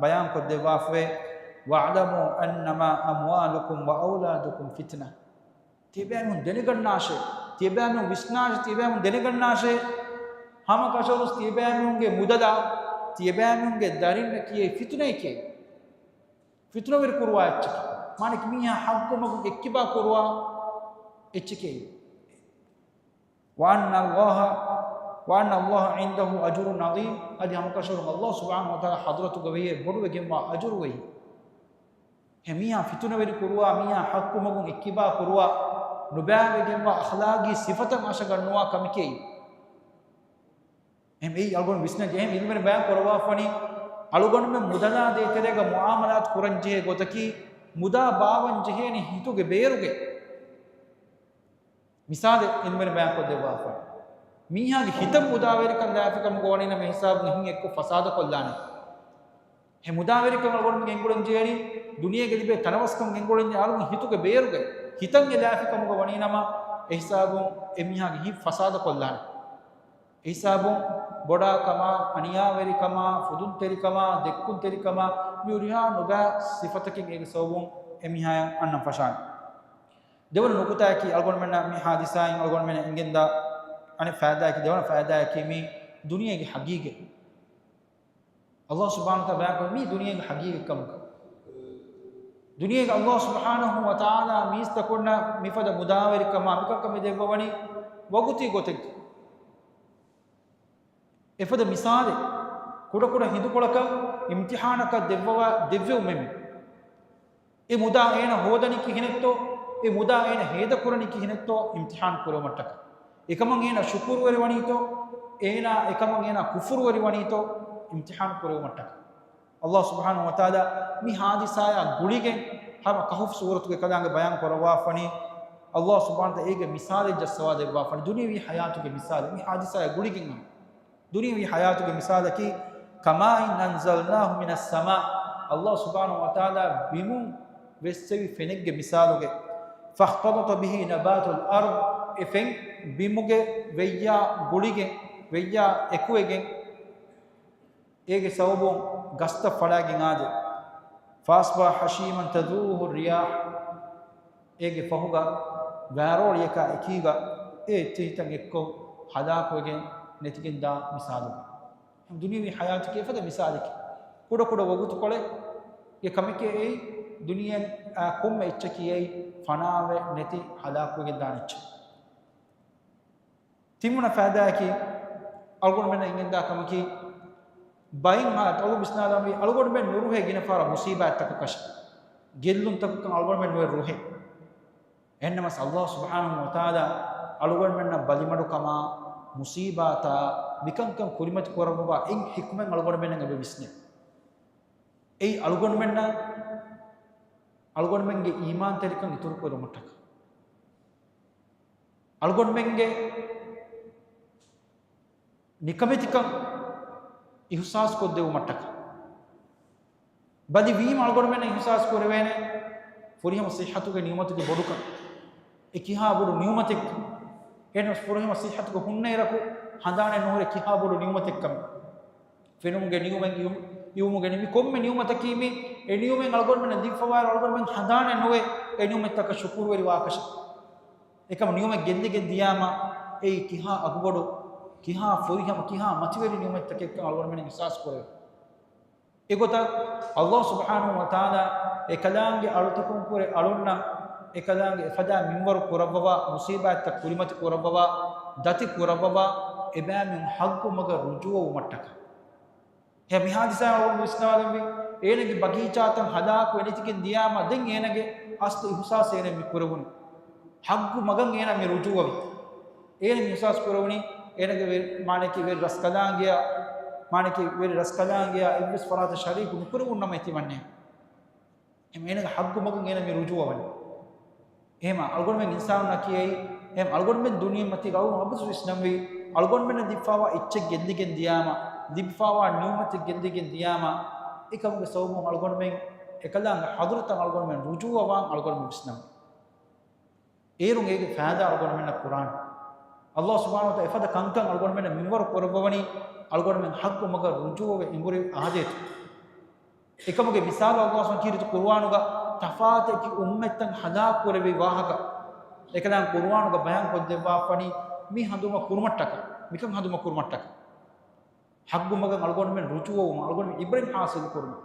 ބަޔާން ކޮށްދެއްވާފަވޭ، "واعلموا أنما أموالكم وأولادكم فتنة." ތިޔަބައިމީހުން ދެނެގަންނާށޭ، ތިޔަބައިމީހުން ވިސްނާށޭ، ތިޔަބައިމީހުން ދެނެގަންނާށޭ، ހަމަކަށަވަރު ތިޔަބައިމީހުންގެ މުދަލާ، ތިޔަބައިމީހުންގެ ދަރިންނަކީ ފިތުނައެކޭ. ފިތުނަވެރި ކުރުވާ އެއްޗެކޭ. މާނައަކީ މީހާ ޙައްޤު މަގުން އެއްކިބާ ކުރުވާ އެއްޗެކޭ. وأن الله، وأن الله عنده أجر عظيم، އަދި ހަމަކަށަވަރުން ﷲ ސުބްޙާނަހޫ ވަތަޢާލާ ޙަޟްރަތުގަ ވެޔޭ ބޮޑުވެގެންވާ އަޖުރު ވެހި. އެ މީހާ ފިތުނަވެރި ކުރުވާ، މީހާ ޙައްޤު މަގުން އެއްކިބާ ކުރުވާ، ނުބައިވެގެންވާ އަޚްލާގީ ސިފަތައް އަށަގަންނުވާ ކަމެކޭ. އެހެން އެއީ އަޅުގަނޑު ވިސްނަން ޖެހޭ. އެހެން ޢިލްމުވެރިން ބަޔާން ކުރައްވާފަނީ، އަޅުގަނޑުމެން މުދަލާ ދޭތެރޭގަ މުޢާމަލާތު ކުރަން ޖެހޭ ގޮތަކީ، މުދާ ބާވަން ޖެހޭނެ ހިތުގެ ބޭރުގައި. މިސާލެއް ޢިލްމުވެރިން ބަޔާން ކޮށްދެއްވާފަ. މީހާގެ ހިތަށް މުދާވެރިކަން ލާފިކަމުގަ ވަނީނަމަ އެހިސާބުން އެހެން އެއްކޮށް ފަސާދަ ކޮށްލާނެ. އެ މުދާވެރިކަން އަޅުގަނޑުމެން ގެންގުޅެން ޖެހޭނީ، ދުނިޔޭގެ ލިބޭ ތަނަވަސްކަން ގެންގުޅެން ޖެހޭ އަޅުގަނޑު ހިތުގެ ބޭރުގައި. ހިތަށް އެ ލާފިކަމުގަ ވަނީނަމަ އެހިސާބުން އެ މީހާގެ ހިތް ފަސާދަ ކޮށްލާނެ. އެހިސާބުން ބޮޑާކަމާ، އަނިޔާވެރިކަމާ، ފުދުންތެރިކަމާ، ދެއްކުންތެރިކަމާ، މި ހުރިހާ ނުބައި ސިފަތަކެއް އޭގެ ސަބަބުން އެ މީހާޔަށް އަންނަން ފަށާނެ. ދެވަނަ ނުކުތާއަކީ، އަޅުގަނޑުމެންނަށް މި ޙާދިސާއިން އަޅުގަނޑުމެންނަށް އެނގެންދާ އަނެއް ފައިދާއަކީ، ދެވަނަ ފައިދާއަކީ މީ ދުނިޔޭގެ ޙަޤީޤަތް. ﷲ ސުބްޙާނަހޫ ވަތަޢާލާ ބަޔާންކުރަނީ މީ ދުނިޔޭގެ ޙަޤީޤަތް ކަމަކަށް. ދުނިޔޭގެ ﷲ ސުބްޙާނަހޫ ވަތަޢާލާ މީސްތަކުންނަށް މިފަދަ މުދާވެރިކަމާ މިކަންކަމެއް ދެއްވަވަނީ ވަގުތީ ގޮތެއްގަ. އެފަދަ މިސާލެއް، ކުޑަކުޑަ ހިނދުކޮޅަކަށް އިމްތިޙާނަކަށް ދެއްވަވާ، ދެއްވެވުމެއް މީ. އެ މުދާ އޭނަ ހޯދަނީ ކިހިނެއްތޯ، އެ މުދާ އޭނަ ހޭދަކުރަނީ ކިހިނެއްތޯ އިމްތިޙާން ކުރެވުމަށްޓަކަ. އެކަމަށް އޭނަ ޝުކުރުވެރިވަނީތޯ، އޭނާ އެކަމަށް އޭނާ ކުފުރުވެރި ވަނީތޯ އިމްތިޙާން ކުރެވުމަށްޓަކަ. ﷲ ސުބްޙާނަހޫ ވަތަޢާލާ މި ޙާދިސާޔާ ގުޅިގެން ހަމަ ކަހުފް ސޫރަތުގެ ކަލާނގެ ބަޔާން ކުރައްވާފަނީ، ﷲ ސުބްޙާނަހޫ ވަތަޢާލާ އޭގެ މިސާލެއް ޖައްސަވާ ދެއްވާފަނީ، ދުނިޔަވީ ޙަޔާތުގެ މިސާލެއް، މި ޙާދިސާޔާ ގުޅިގެން ހަމަ. ދުނިޔަވީ ޙަޔާތުގެ މިސާލަކީ، كماء أنزلناه من السماء، ﷲ ސުބްޙާނަހޫ ވަތަޢާލާ ބިމުން ވެއްސެވި ފެނެއްގެ މިސާލުގެ، فاختلط به نبات الأرض، އެ ފެން ބިމުގެ ވެއްޔާ ގުޅިގެން، ވެއްޔާ އެކުވެގެން، އޭގެ ސަބަބުން ގަސްތައް ފަޅާގެން އާދެ، فأصبح هشيما تذروه الرياح، އޭގެ ފަހުގަ ވާރޯޅިއަކާ އެކީގަ އެ އެއްޗެހިތައް އެއްކޮށް ހަލާކުވެގެން ނެތިގެންދާ މިސާލުގަ. ދުނިޔަވީ ޙަޔާތަކީ އެފަދަ މިސާލެކޭ. ކުޑަކުޑަ ވަގުތުކޮޅެއްގެ ކަމެކޭ އެއީ، ދުނިޔެއަށް ކޮންމެ އެއްޗަކީ އެއީ ފަނާވެ ނެތި ހަލާކުވެގެންދާނެ އެއްޗެއް. ތިންވަނަ ފައިދާއަކީ، އަޅުގަނޑުމެންނަށް އެނގެންދާ ކަމަކީ، ބައިން ހާ ތައު ބިސްނާލަމީ އަޅުގަނޑުމެން ނުރުހޭ ގިނަ ފަހަރަށް މުސީބާތްތަކަކަށް، ގެއްލުންތަކަކަށް އަޅުގަނޑުމެން ނުވެ ރުހޭ. އެހެންނަމަސް ﷲ ސުބްޙާނަހޫ ވަތަޢާލާ އަޅުގަނޑުމެންނަށް ބަލިމަޑުކަމާ، މުސީބާތާ، މިކަންކަން ކުރިމަތި ކުރައްވަވާ އެއް ޙިކުމަތް އަޅުގަނޑުމެންނަށް އެބަ ވިސްނޭ. އެއީ އަޅުގަނޑުމެންނަށް، އަޅުގަނޑުމެންގެ އީމާންތެރިކަން އިތުރުކުރުމަށްޓަކަ. އަޅުގަނޑުމެންގެ ނިކަމެތިކަން އިޙްސާސް ކޮށްދެވުމަށްޓަކަ. ބަލިވީމަ އަޅުގަނޑުމެންނަށް އިޙްސާސް ކުރެވޭނެ ފުރިހަމަ ޞިއްޙަތުގެ ނިޢުމަތުގެ ބޮޑުކަން. އެ ކިހާ ބޮޑު ނިޢުމަތެއް. އެހެނަސް ފުރިހަމަ ޞިއްޙަތުގަ ހުންނައިރަކު ހަނދާނެއް ނުހުރޭ ކިހާ ބޮޑު ނިޢުމަތެއްކަމެއް. ފެނުމުގެ ނިޢުމަތް އިވު-، އިވުމުގެ ނިޢުމަތް ކޮންމެ ނިޢުމަތަކީ މި އެ ނިޢުމަތް އަޅުގަނޑުމެންނަށް ލިބިފަވާއިރު އަޅުގަނޑުމެން ހަނދާނެއް ނުވޭ އެ ނިޢުމަތްތަކަށް ޝުކުރުވެރި ވާކަށެއް. އެކަމަ ނިޢުމަތް ގެއްލިގެން ދިޔާމަ އެއީ ކިހާ އަގުބޮޑު، ކިހާ ފުރިހަމަ، ކިހާ މަތިވެރި ނިޢުމަތްތަކެއްކަން އަޅުގަނޑުމެން އިޙްސާސް ކުރޭ. އެގޮތަށް ﷲ ސުބްޙާނަހޫ ވަތަޢާލާ އެކަލާނގެ އަޅުތަކުންކުރެ އަޅުންނަށް އެކަލާނގެ އެފަދަ މިންވަރު ކުރައްވަވާ، މުސީބާތްތައް ކުރިމަތި ކުރައްވަވާ، ދަތި ކުރައްވަވާ، އެބައިމީހުން ޙައްޤު މަގަށް ރުޖޫޢަވުމަށްޓަކަ. ހެ މި ހާދިސާ އަޅުގަނޑު ވިސްނާލަންވީ، އޭނަގެ ބަގީޗާތައް ހަލާކުވެ ނެތިގެން ދިޔާމަ، ދެން އޭނަގެ އަސްލު އިޙުސާސް އޭނަ މި ކުރެވުނީ. ޙައްޤު މަގަށް އޭނަ މި ރުޖޫޢަވި. އޭނަ މި އިޙުސާސް ކުރެވުނީ، އޭނަގެ ވެ-، މާނައަކީ ވެރި ރަސްކަލާނގެއަށް، މާނައަކީ ވެރި ރަސްކަލާނގެއަށް އެއްވެސް ފަރާތަށް ޝަރީކު ނުކުރެވުނު ނަމަ އެތި ވަންޏާ. އެހެން އޭނަގެ ޙައްޤު މަގުން އޭނަ މި ރުޖޫޢަވަނީ. އެހެމަ އަޅުގަނޑުމެން އިންސާނުންނަކީ އެއީ، އެހެމަ އަޅުގަނޑުމެން ދުނިޔެމަތީގަ އަޅުގަނޑު އަބަދު ވިސްނަންވީ، އަޅުގަނޑުމެންނަށް ލިބިފާވާ އެއްޗެއް ގެއްލިގެން ދިޔާމަ، ލިބިފާވާ ނިޢުމަތެއް ގެއްލިގެން ދިޔާމަ، އެކަމުގެ ސަބަބުން އަޅުގަނޑުމެން އެކަލާނގެ ޙަޟްރަތަށް އަޅުގަނޑުމެން ރުޖޫޢަވާން އަޅުގަނޑުމެން ވިސްނަންވީ. އޭރުން އޭގެ ފައިދާ އަޅުގަނޑުމެންނަށް ކުރާނެ. ﷲ ސުބްޙާނަހޫ ވަތަޢާލާ އެފަދަ ކަންކަން އަޅުގަނޑުމެންނަށް މިންވަރު ކުރައްވަވަނީ، އަޅުގަނޑުމެން ޙައްޤު މަގަށް ރުޖޫޢަވެ އެނބުރި އާދޭތޯ. އެކަމުގެ މިސާލު ﷲ ސުބްޙާނަހޫ ކީރިތި ޤުރުއާނުގަ ތަފާތު އެކި އުއްމަތްތައް ހަލާކު ކުރެއްވި ވާހަކަ. އެކަލާނގެ ޤުރުއާނުގަ ބަޔާން ކޮށްދެއްވާފަނީ މި ހަނދުމަ ކުރުމަށްޓަކަ، މިކަން ހަނދުމަ ކުރުމަށްޓަކަ. ޙައްޤު މަގަށް އަޅުގަނޑުމެން ރުޖޫޢަވުމަށް، އަޅުގަނޑުމެން ޢިބްރަތް ޙާޞިލު ކުރުމަށް.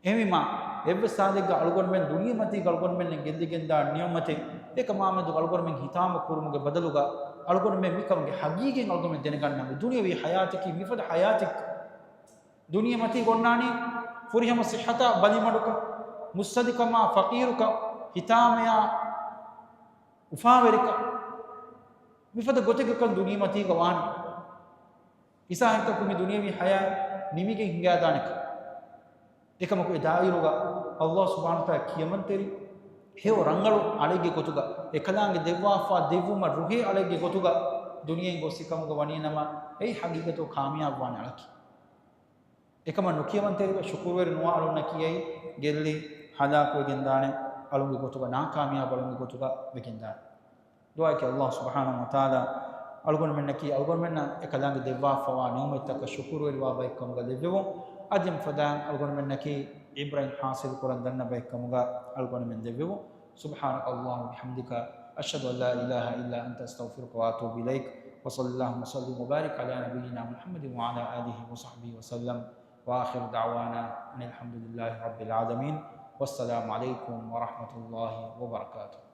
އެހެންވީމާ، އެއްވެސް ހާލެއްގަ އަޅުގަނޑުމެން ދުނިޔެމަތީގަ އަޅުގަނޑުމެންނަށް ގެއްލިގެންދާ ނިޢުމަތެއް، އެކަމާމެދު އަޅުގަނޑުމެން ހިތާމަ ކުރުމުގެ ބަދަލުގަ، އަޅުގަނޑުމެން މިކަމުގެ ޙަޤީޤީން އަޅުގަނޑުމެން ދެނެގަންނަމެ، ދުނިޔަވީ ޙަޔާތަކީ މިފަދަ ޙަޔާތެއް. ދުނިޔެމަތީގަ އޮންނާނީ ފުރިހަމަ ޞިއްޙަތާ، ބަލިމަޑުކަން، މުއްސަދިކަމާ، ފަޤީރުކަން، ހިތާމަޔާ، އުފާވެރިކަން، މިފަދަ ގޮތެއްގަކަން ދުނިޔެމަތީގަ ވާނެ. އިސާހިތަކު މި ދުނިޔަވީ ޙަޔާތް ނިމިގެން ހިނގާދާނެކަން. އެކަމަކު އެ ދާއިރުގަ ﷲ ސުބްޙާނަހޫ ވަތަޢާލާ ކިޔަމަންތެރި ހެޔޮ ރަނގަޅު އަޅެއްގެ ގޮތުގަ، އެކަލާނގެ ދެއްވާފާ ދެއްވުމަށް ރުހޭ އަޅެއްގެ ގޮތުގަ ދުނިޔެއިން ގޮއްސިކަމުގަ ވަނީނަމަ، އެއީ ޙަޤީޤަތު ކާމިޔާބުވާނެ އަޅަކީ. އެކަމަށް ނުކިޔަމަންތެރިވެ، ޝުކުރުވެރި ނުވާ އަޅުންނަކީ އެއީ ގެއްލި، ހަލާކުވެގެންދާނެ އަޅުންގެ ގޮތުގަ، ނާކާމިޔާބު އަޅުންގެ ގޮތުގަ ވެގެންދާނެ. ދުޢާއަކީ ﷲ ސުބްޙާނަހޫ ވަތަޢާލާ އަޅުގަނޑުމެންނަކީ، އަޅުގަނޑުމެންނަށް އެކަލާނގެ ދެއްވާފަވާ ނިޢުމަތްތަކަށް ޝުކުރުވެރިވާ ބައެއްކަމުގަ ލެއްވެވުން. އަދި އެމަ ފަދައިން އަޅުގަނޑުމެންނަކީ ޢިބްރަތް ޙާޞިލު ކުރަން ދަންނަ ބައެއްކަމުގަ އަޅުގަނޑުމެން ލެއްވެވުން. سبحانك اللهم وبحمدك، أشهد أن لا إله إلا أنت، أستغفرك وأتوب إليك. وصل اللهم وسلم وبارك على نبينا محمد وعلى آله وصحبه وسلم. وآخر دعوانا أن الحمد لله رب العالمين. والسلام عليكم ورحمة الله وبركاته.